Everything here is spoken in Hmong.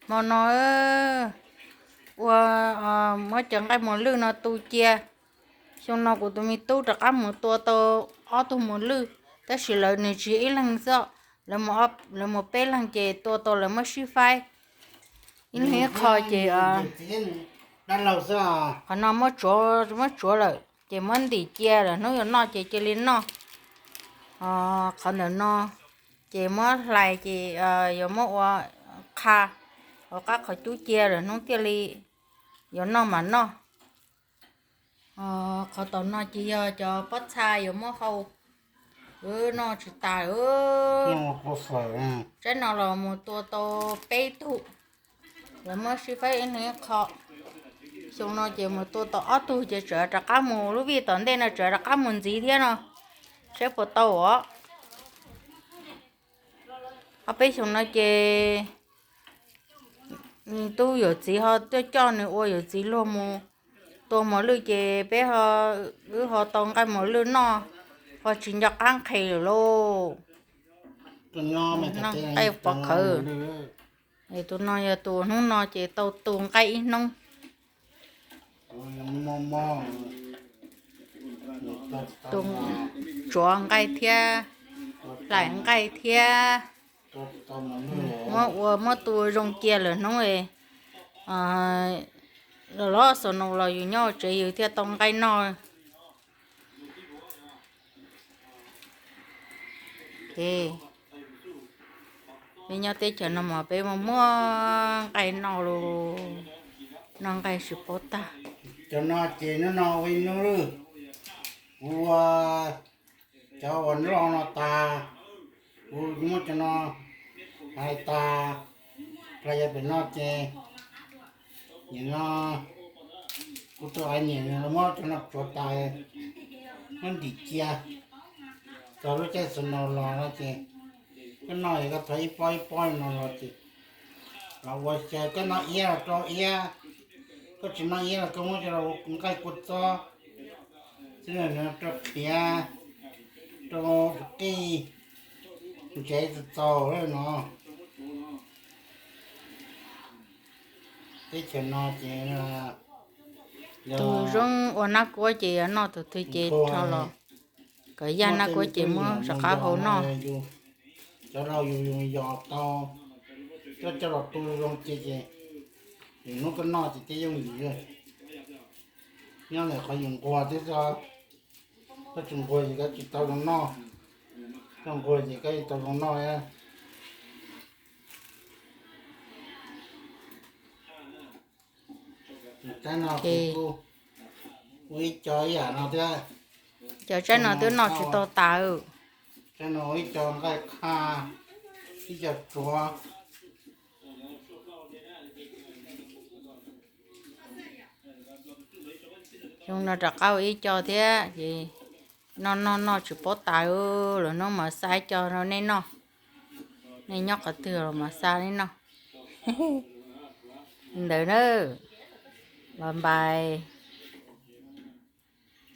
Hmo no ua, muab cov nqaij muas lwj no tu cia. Xyoo no kuv tus me tub rov qab mus tua tau ob tug muas lwj, tab sis lawv nws tsis yog ib leeg xwb, lawv mus peb leeg ces tua tau lawv muab sib faib ib leeg ib qho ces qhov no muab tsuav lawm ces muab ntim cia lawm, hnub yuav noj ces cia li noj. Qhov ntawm no ces muab hlais ces yuav muab ua qha, ua qab qhov cub cia lawm, hnub thiaj li yuav noj mas noj. Qhov tom no ces yog cov pob txha yuav muab hau, noj tsis tas. Tsaib no los mus tua tau peb tug, lawv muab sib faib ib leeg ib qho. Xyoo no ces mus tua tau ob tug ces tseem rov qab mus, lub vij tom ntej no tseem rov qab mus ntxiv thiab no, saib puas tau os. Ob peb xyoos no ces tub yawm txiv ho tuaj coj nws ua yawm txiv luag mus tua muas lwj ces peb, wb ho tau nqaij muas lwj noj, ho tsis nco qab nqhis lawm lauj. Nqaij pov khawv. Tus no yog tus hnub no ces tau tu nqaij ib hnub. Tus tsuav nqaij thiab, hlais nqaij thiab, muab ua muab tu zoo cia lawm hnub los los xaus no los yus nyob tsev yus thiaj tau nqaij noj. Peb nyob teb chaws no mas peb muaj muaj nqaij noj los noj nqaij tsis paub tag. Cov no ces hnub no ua ib hnub, kuv ua cov uas nroj no tas, kuv muab cov no hais tas, plab yav pem no ces nim no kuv tus ais niam nws muab cov no tsuav tas, muab ntim cia, txog lub caij snow los no ces koj noj es koj thov ib pob ib pob no los ces los ua xyaw, koj noj iab los rau iab, koj tsis noj iab los koj muab coj los ua nqaij kua txob, xwb rau qhiav, rau qij, ntsev txaus txaus no. Teb chaws no ces tus zoo ua nab kuab ces yuav noj tus twg ces rho los, kom yaj nab kuab ces muab rov qab hau noj. Cov laus yus yos tau, coj coj los tu zoo ces, ces hnub koj noj ces thiaj yooj yim. Nyob ntawm qhov yus nquag thiab xwb, koj tsis nquag ces koj tsis tau zoo noj, koj nquag ces koj tau zoo noj. Tsaib no kuv kuj ua ib co ib yam no thiab. Cov tsaib no twb noj tsis tau tas. Tsaib no ua ib co nqaij qha, ib co tsuav. Xyoo no rov qab ua ib co thiab ces noj noj noj tsis paub tas, lwm hnub mam xa ib co rau nej noj. Nej nyob qhov twg los mam xa nej noj. Li ntawd na, bye bye.